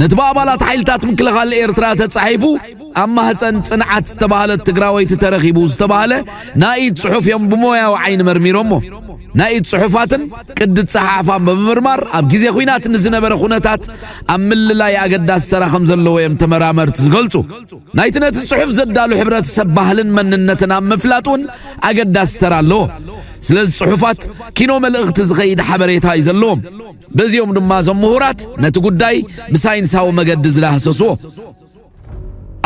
ነቲ ብኣባላት ሓይልታት ምክልኻል ኤርትራ ተጻሒፉ ኣብ ማህፀን ጽንዓት ዝተባህለት ትግራወይቲ ተረኺቡ ዝተባህለ ናይ ኢድ ጽሑፍ እዮም ብሞያዊ ዓይኒ መርሚሮሞ። ናይ ኢድ ጽሑፋትን ቅዲ ኣጸሓሕፋን ብምምርማር ኣብ ግዜ ኲናት ንዝነበረ ኩነታት ኣብ ምልላይ ኣገዳሲ ተራ ከም ዘለዎ እዮም ተመራመርቲ ዝገልጹ። ናይቲ ነቲ ጽሑፍ ዘዳሉ ሕብረተሰብ ባህልን መንነትን ኣብ ምፍላጥ እውን ኣገዳሲ ተራ ኣለዎ። ስለዚ ጽሑፋት ኪኖ መልእኽቲ ዝኸይድ ሓበሬታ እዩ ዘለዎም። በዚኦም ድማ እዞም ምሁራት ነቲ ጉዳይ ብሳይንሳዊ መገዲ ዝዳህሰስዎ።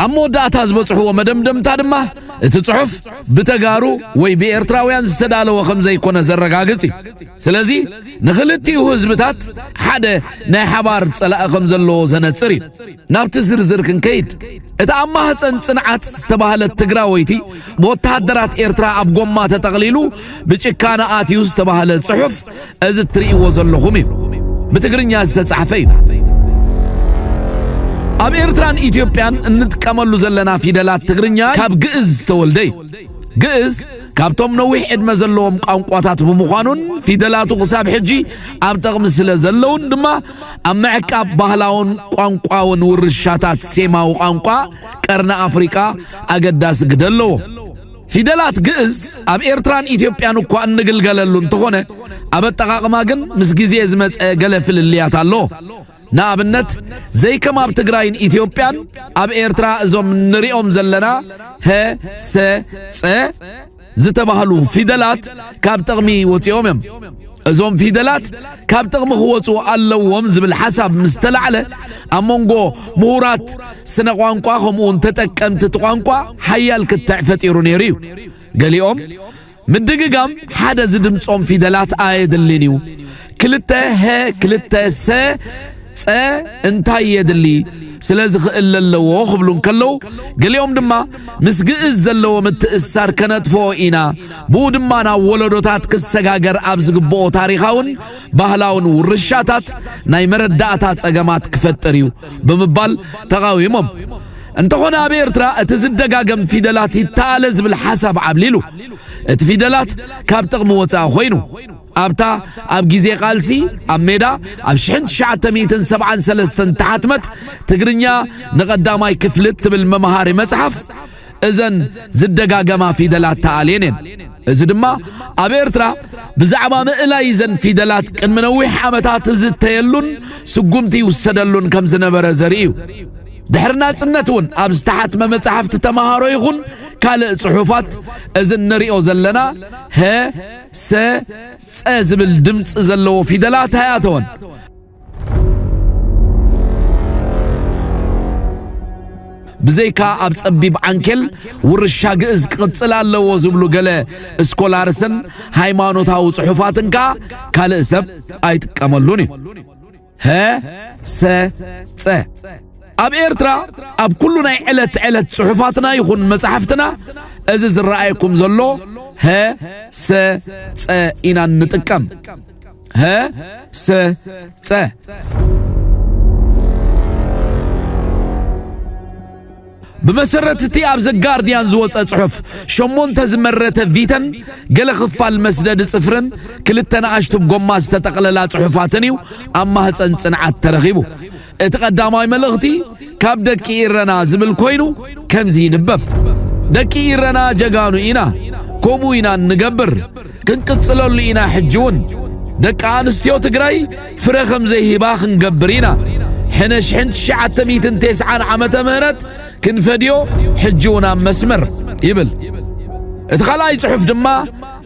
ኣብ መወዳእታ ዝበጽሕዎ መደምደምታ ድማ እቲ ጽሑፍ ብተጋሩ ወይ ብኤርትራውያን ዝተዳለወ ከም ዘይኮነ ዘረጋግጽ እዩ። ስለዚ ንኽልቲኡ ህዝብታት ሓደ ናይ ሓባር ጸላኢ ከም ዘለዎ ዘነጽር እዩ። ናብቲ ዝርዝር ክንከይድ፣ እታ ኣብ ማህፀን ጽንዓት ዝተባህለት ትግራወይቲ ብወተሃደራት ኤርትራ ኣብ ጎማ ተጠቕሊሉ ብጭካነ ኣትዩ ዝተባህለ ጽሑፍ፣ እዚ እትርእይዎ ዘለኹም እዩ። ብትግርኛ ዝተጻሕፈ እዩ። ኣብ ኤርትራን ኢትዮጵያን እንጥቀመሉ ዘለና ፊደላት ትግርኛ ካብ ግእዝ ዝተወልደ እዩ። ግእዝ ካብቶም ነዊሕ ዕድመ ዘለዎም ቋንቋታት ብምዃኑን ፊደላቱ ክሳብ ሕጂ ኣብ ጥቕሚ ስለ ዘለውን ድማ ኣብ ምዕቃብ ባህላውን ቋንቋውን ውርሻታት ሴማዊ ቋንቋ ቀርኒ ኣፍሪቃ ኣገዳሲ ግደ ኣለዎ። ፊደላት ግእዝ ኣብ ኤርትራን ኢትዮጵያን እኳ እንግልገለሉ እንተኾነ፣ ኣብ ኣጠቓቕማ ግን ምስ ግዜ ዝመጸ ገለ ፍልልያት ኣሎ። ንኣብነት፣ ዘይከም ኣብ ትግራይን ኢትዮጵያን፣ ኣብ ኤርትራ እዞም ንሪኦም ዘለና ሀ፣ ሰ፣ ጸ ዝተባህሉ ፊደላት ካብ ጥቕሚ ወጺኦም እዮም። እዞም ፊደላት ካብ ጥቕሚ ክወጹ ኣለዎም ዝብል ሓሳብ ምስ ተላዕለ፣ ኣብ መንጎ ምሁራት ስነ ቋንቋ ከምኡውን ተጠቀምቲ እቲ ቋንቋ ሓያል ክትዕ ፈጢሩ ነይሩ እዩ። ገሊኦም፣ ምድግጋም ሓደ ዝድምጾም ፊደላት ኣየድልን እዩ። ክልተ ሀ፣ ክልተ ሰ፣ ጸ እንታይ የድሊ? ስለዚ ክእለ ኣለዎ ክብሉ እንከለዉ፣ ገሊኦም ድማ ምስ ግእዝ ዘለዎ ምትእስሳር ከነጥፍኦ ኢና፣ ብኡ ድማ ናብ ወለዶታት ክሰጋገር ኣብ ዝግብኦ ታሪኻውን ባህላውን ውርሻታት ናይ መረዳእታ ጸገማት ክፈጥር እዩ ብምባል ተቓዊሞም። እንተኾነ ኣብ ኤርትራ እቲ ዝደጋገም ፊደላት ይተኣለ ዝብል ሓሳብ ዓብሊሉ፣ እቲ ፊደላት ካብ ጥቕሚ ወጻኢ ኮይኑ። ኣብታ ኣብ ግዜ ቃልሲ ኣብ ሜዳ ኣብ ሽሕን ትሽዓተ ሚእትን ሰብዓን ሰለስተን ተሓትመት ትግርኛ ንቐዳማይ ክፍሊ እትብል መምሃሪ መጽሓፍ፣ እዘን ዝደጋገማ ፊደላት ተኣልየን እየን። እዚ ድማ ኣብ ኤርትራ ብዛዕባ ምእላይ እዘን ፊደላት ቅድሚ ነዊሕ ዓመታት ዝዝተየሉን ስጉምቲ ይውሰደሉን ከም ዝነበረ ዘርኢ እዩ። ድሕሪ ናጽነት እውን ኣብ ዝተሓትመ መጻሕፍቲ ተመሃሮ ይኹን ካልእ ጽሑፋት፣ እዚ እንሪኦ ዘለና ሀ፣ ሰ፣ ጸ ዝብል ድምጺ ዘለዎ ፊደላት ኣይኣተወን። ብዘይካ ኣብ ጸቢብ ዓንኬል ውርሻ ግእዝ ክቕጽል ኣለዎ ዝብሉ ገለ ስኮላርስን ሃይማኖታዊ ጽሑፋትን ከኣ ካልእ ሰብ ኣይጥቀመሉን እዩ። ሀ፣ ሰ፣ ጸ። ኣብ ኤርትራ ኣብ ኩሉ ናይ ዕለት ዕለት ጽሑፋትና ይኹን መጻሕፍትና እዚ ዝረኣየኩም ዘሎ ሀ፣ ሰ፣ ጸ ኢና እንጥቀም። ሀ፣ ሰ፣ ጸ። ብመሰረት እቲ ኣብ ዘጋርድያን ዝወጸ ጽሑፍ፣ ሸሞንተ ዝመረተ ቪተን ገለ ክፋል መስደዲ ጽፍርን ክልተ ንኣሽቱ ጎማ ዝተጠቕለላ ጽሑፋትን እዩ ኣብ ማህጸን ጽንዓት ተረኺቡ። እቲ ቀዳማይ መልእኽቲ ካብ ደቂ ኢረና ዝብል ኮይኑ ከምዚ ይንበብ። ደቂ ኢረና ጀጋኑ ኢና፣ ከምኡ ኢና እንገብር። ክንቅጽለሉ ኢና ሕጂ እውን። ደቂ ኣንስትዮ ትግራይ ፍረ ከም ዘይህባ ክንገብር ኢና። ሕነ ሽሕን ትሽዓተ ሚእትን ተስዓን ዓመተ ምህረት ክንፈድዮ ሕጂ እውን ኣብ መስመር ይብል። እቲ ካልኣይ ጽሑፍ ድማ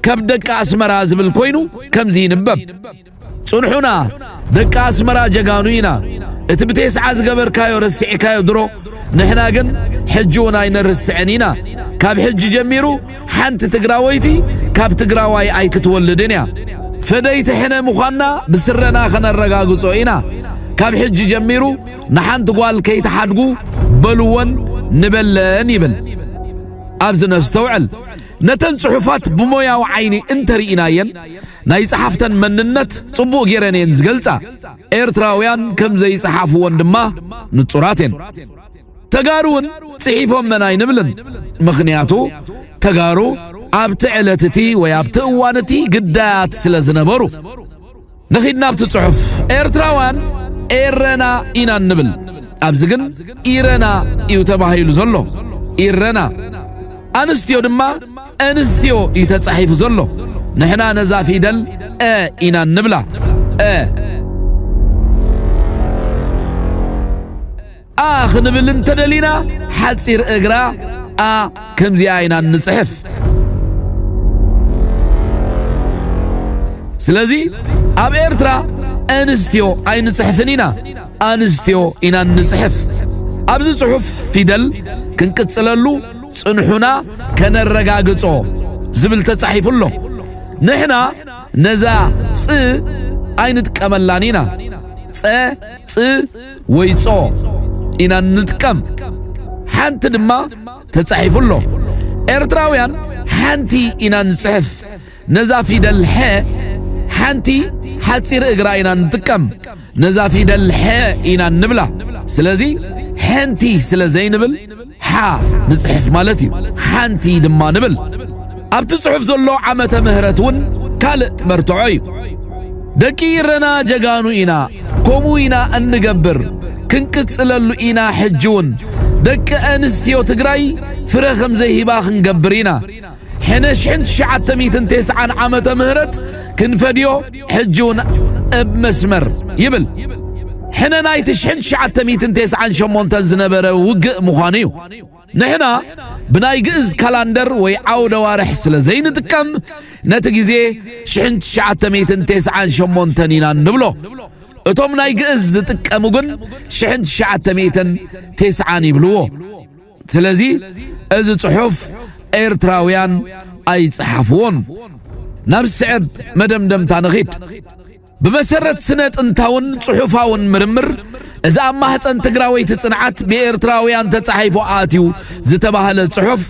ካብ ደቂ ኣስመራ ዝብል ኮይኑ ከምዚ ይንበብ። ጽንሑና ደቂ ኣስመራ ጀጋኑ ኢና። እቲ ብቴስዓ ዝገበርካዮ ረሲዕካዮ ድሮ፣ ንሕና ግን ሕጂ እውን ኣይነርስዕን ኢና። ካብ ሕጂ ጀሚሩ ሓንቲ ትግራወይቲ ካብ ትግራዋይ ኣይክትወልድን እያ። ፈደይቲ ሕነ ምዃንና ብስረና ከነረጋግጾ ኢና። ካብ ሕጂ ጀሚሩ ንሓንቲ ጓል ከይትሓድጉ በልወን ንበለን ይብል። ኣብዚ ነስተውዕል። ነተን ጽሑፋት ብሞያዊ ዓይኒ እንተርኢናየን፣ ናይ ጸሓፍተን መንነት ጽቡቕ ጌረን እየን ዝገልጻ። ኤርትራውያን ከም ዘይጸሓፍወን ድማ ንጹራት እየን። ተጋሩ እውን ጽሒፎመን ኣይንብልን። ምኽንያቱ ተጋሩ ኣብቲ ዕለት እቲ ወይ ኣብቲ እዋን እቲ ግዳያት ስለ ዝነበሩ። ንኺድ ናብቲ ጽሑፍ። ኤርትራውያን ኤረና ኢና እንብል። ኣብዚ ግን ኢረና እዩ ተባሂሉ ዘሎ። ኢረና። ኣንስትዮ ድማ ኣንስትዮ እዩ ተጻሒፉ ዘሎ። ንሕና ነዛ ፊደል እ ኢና ንብላ። እ። ኣ ክንብል እንተደሊና፣ ሓጺር እግራ ኣ ከምዚኣ ኢና ንጽሕፍ። ስለዚ ኣብ ኤርትራ ኣንስትዮ ኣይንጽሕፍን ኢና፣ ኣንስትዮ ኢና ንጽሕፍ። ኣብዚ ጽሑፍ ፊደል ክንቅጽለሉ ጽንሑና ከነረጋግጾ ዝብል ተጻሒፉ ኣሎ። ንሕና ነዛ ጽ ኣይንጥቀመላን ኢና። ጸ፣ ጽ ወይ ጾ ኢና ንጥቀም። ሓንቲ ድማ ተጻሒፉ ኣሎ። ኤርትራውያን ሓንቲ ኢና ንጽሕፍ። ነዛ ፊደል ሐ ሓንቲ ሓጺር እግራ ኢና ንጥቀም። ነዛ ፊደል ሐ ኢና ንብላ። ስለዚ ሓንቲ ስለ ዘይንብል ሓ ንጽሕፍ ማለት እዩ። ሓንቲ ድማ ንብል። ኣብቲ ጽሑፍ ዘሎ ዓመተ ምህረት እውን ካልእ መርትዖ እዩ። ደቂ ኢረና ጀጋኑ ኢና፣ ከምኡ ኢና እንገብር፣ ክንቅጽለሉ ኢና። ሕጂ እውን ደቂ ኣንስትዮ ትግራይ ፍረ ከም ዘይህባ ክንገብር ኢና። ሕነ ሽሕን ትሽዓተ ሚእትን ተስዓን ዓመተ ምህረት ክንፈድዮ ሕጂ እውን እብ መስመር ይብል። ሕነ ናይቲ ሽሕን ትሽዓተ ሚእትን ተስዓን ሸሞንተን ዝነበረ ውግእ ምዃኑ እዩ። ንሕና ብናይ ግእዝ ካላንደር ወይ ዓውደ ዋርሕ ስለ ዘይንጥቀም፣ ነቲ ግዜ ሽሕን ትሽዓተ ሚእትን ተስዓን ሸሞንተን ኢና ንብሎ። እቶም ናይ ግእዝ ዝጥቀሙ ግን ሽሕን ትሽዓተ ሚእትን ተስዓን ይብልዎ። ስለዚ እዚ ጽሑፍ ኤርትራውያን ኣይጸሓፍዎን። ናብ ዝስዕብ መደምደምታ ንኺድ። ብመሰረት ስነ ጥንታውን ጽሑፋውን ምርምር፣ እዚ ኣብ ማህጸን ትግራወይቲ ጽንዓት ብኤርትራውያን ተጻሒፉ ኣትዩ ዝተባህለ ጽሑፍ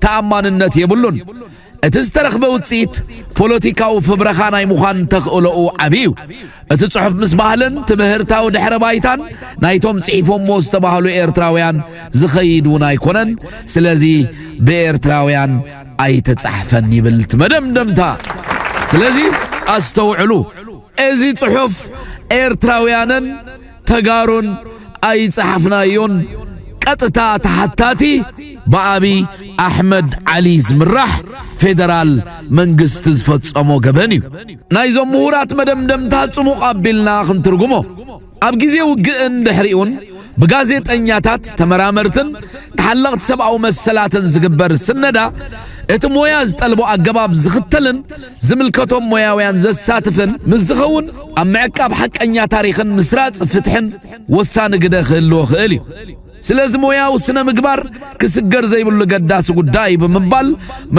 ተኣማንነት የብሉን። እቲ ዝተረኽበ ውጽኢት ፖለቲካዊ ፍብረኻ ናይ ምዃን ተኽእሎኡ ዓቢ እዩ። እቲ ጽሑፍ ምስ ባህልን ትምህርታዊ ድሕረ ባይታን ናይቶም ጽሒፎሞ ዝተባህሉ ኤርትራውያን ዝኸይድ እውን ኣይኮነን። ስለዚ ብኤርትራውያን ኣይተጻሕፈን ይብል እቲ መደምደምታ። ስለዚ ኣስተውዕሉ፣ እዚ ጽሑፍ ኤርትራውያንን ተጋሩን ኣይጸሓፍናዮን። ቀጥታ ተሓታቲ ብኣቢ ኣሕመድ ዓሊ ዝምራሕ ፌደራል መንግስቲ ዝፈጸሞ ገበን እዩ። ናይዞም ምሁራት መደምደምታ ጽሙቕ ኣቢልና ክንትርጉሞ፣ ኣብ ግዜ ውግእን ድሕሪኡን ብጋዜጠኛታት፣ ተመራመርትን ተሓለቕቲ ሰብኣዊ መሰላትን ዝግበር ስነዳ፣ እቲ ሞያ ዝጠልቦ ኣገባብ ዝኽተልን ዝምልከቶም ሞያውያን ዘሳትፍን ምስ ዝኸውን፣ ኣብ ምዕቃብ ሓቀኛ ታሪኽን ምስራጽ ፍትሕን ወሳኒ ግደ ክህልዎ ክእል እዩ። ስለዚ ሞያዊ ስነ ምግባር ክስገር ዘይብሉ ገዳሲ ጉዳይ ብምባል፣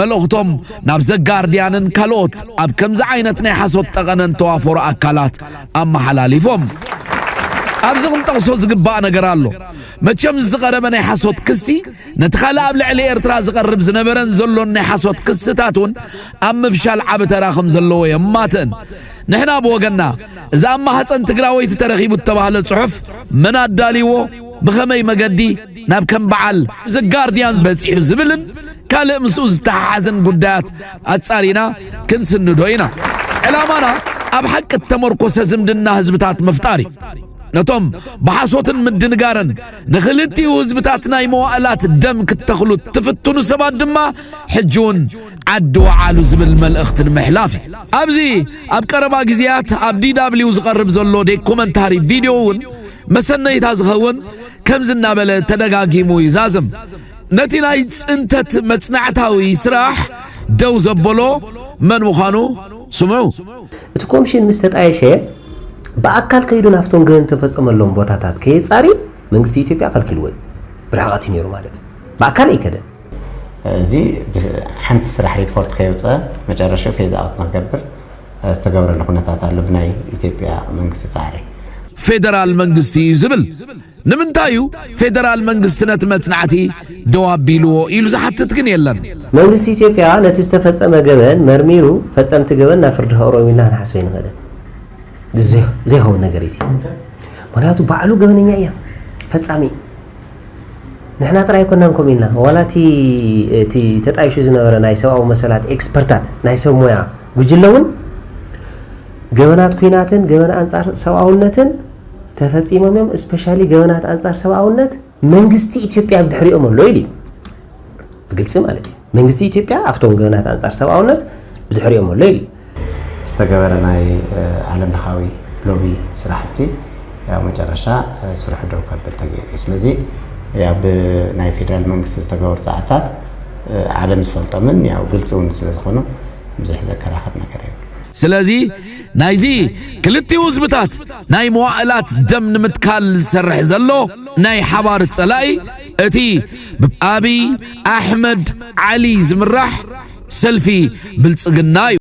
መልእኽቶም ናብ ዘጋርድያንን ካልኦት ኣብ ከምዚ ዓይነት ናይ ሓሶት ጠቐነን ተዋፈሩ ኣካላት ኣመሓላሊፎም። ኣብዚ ክንጠቕሶ ዝግባእ ነገር ኣሎ። መቸም ዝቐረበ ናይ ሓሶት ክሲ ነቲ ካልእ ኣብ ልዕሊ ኤርትራ ዝቐርብ ዝነበረን ዘሎን ናይ ሓሶት ክስታት እውን ኣብ ምፍሻል ዓቢ ተራ ከም ዘለዎ የማትእን። ንሕና ብወገንና፣ እዚ ኣብ ማህጸን ትግራወይቲ ተረኺቡ እተባህለ ጽሑፍ መን ኣዳልይዎ፣ ብኸመይ መገዲ ናብ ከም በዓል ዘጋርድያን በጺሑ ዝብልን ካልእ ምስኡ ዝተሓሓዝን ጉዳያት ኣጻሪና ክንስንዶ ኢና። ዕላማና ኣብ ሓቂ እተመርኮሰ ዝምድና ህዝብታት ምፍጣር እዩ። ነቶም ብሓሶትን ምድንጋርን ንኽልቲኡ ህዝብታት ናይ መዋእላት ደም ክትተኽሉ እትፍትኑ ሰባት ድማ ሕጂ እውን ዓዲ ወዓሉ ዝብል መልእኽቲ ንምሕላፍ እዩ። ኣብዚ ኣብ ቀረባ ግዜያት ኣብ ዲ ደብሊው ዝቐርብ ዘሎ ዶኩመንታሪ ቪድዮ እውን መሰነይታ ዝኸውን ከምዚ እናበለ ተደጋጊሙ ይዛዝም። ነቲ ናይ ጽንተት መጽናዕታዊ ስራሕ ደው ዘበሎ መን ምዃኑ ስምዑ። እቲ ኮምሽን ምስ ተጣየሸ ብኣካል ከይዱ ናብቶም ገበን ዝተፈጸመሎም ቦታታት ከየጻሪ መንግስቲ ኢትዮጵያ ከልኪልዎ እዩ። ብርሕቐት እዩ ነይሩ ማለት እዩ። ብኣካል ኣይከደን። እዚ ሓንቲ ስራሕ ሪፖርት ከየውፀ መጨረሻ ፌዝ ኣውት ንክገብር ዝተገብረሉ ኩነታት ኣሎ ብናይ ኢትዮጵያ መንግስቲ ፃዕሪ። ፌደራል መንግስቲ እዩ ዝብል። ንምንታይ እዩ ፌደራል መንግስቲ ነቲ መጽናዕቲ ደው ኣቢልዎ ኢሉ ዝሓትት ግን የለን። መንግስቲ ኢትዮጵያ ነቲ ዝተፈጸመ ገበን መርሚሩ ፈጸምቲ ገበን ናብ ፍርዲ ከቕርቦም ኢልና ክንሓስብ ኣይንኽእልን። ዘይኸውን ነገር እዩ። ምክንያቱ ባዕሉ ገበነኛ እያ ፈጻሚ። ንሕና ጥራይ ኣይኮናን ከምኡ ኢልና፣ ዋላ እቲ እቲ ተጣይሹ ዝነበረ ናይ ሰብኣዊ መሰላት ኤክስፐርታት ናይ ሰብ ሞያ ጉጅለ እውን ገበናት ኲናትን ገበን ኣንጻር ሰብኣውነትን እቲ ተፈፂሞም እዮም። ስፔሻሊ ገበናት ኣንፃር ሰብኣውነት መንግስቲ ኢትዮጵያ ብድሕሪኦም ኣሎ ኢሉ እዩ። ብግልፂ ማለት እዩ። መንግስቲ ኢትዮጵያ ኣብቶም ገበናት ኣንፃር ሰብኣውነት ብድሕሪኦም ኣሎ ኢሉ እዩ። ዝተገበረ ናይ ዓለም ለኻዊ ሎቢ ስራሕቲ ያው መጨረሻ ስርሑ ደው ከብል ተገይሩ። ስለዚ ያው ብናይ ፌደራል መንግስቲ ዝተገበሩ ፃዕርታት ዓለም ዝፈልጦምን ያው ግልፂ እውን ስለዝኾኑ ብዙሕ ዘከራኸር ነገር እዩ። ስለዚ ናይዚ ክልቲኡ ህዝብታት ናይ መዋእላት ደም ንምትካል ዝሰርሕ ዘሎ ናይ ሓባር ጸላኢ እቲ ብኣብይ ኣሕመድ ዓሊ ዝምራሕ ሰልፊ ብልጽግና እዩ።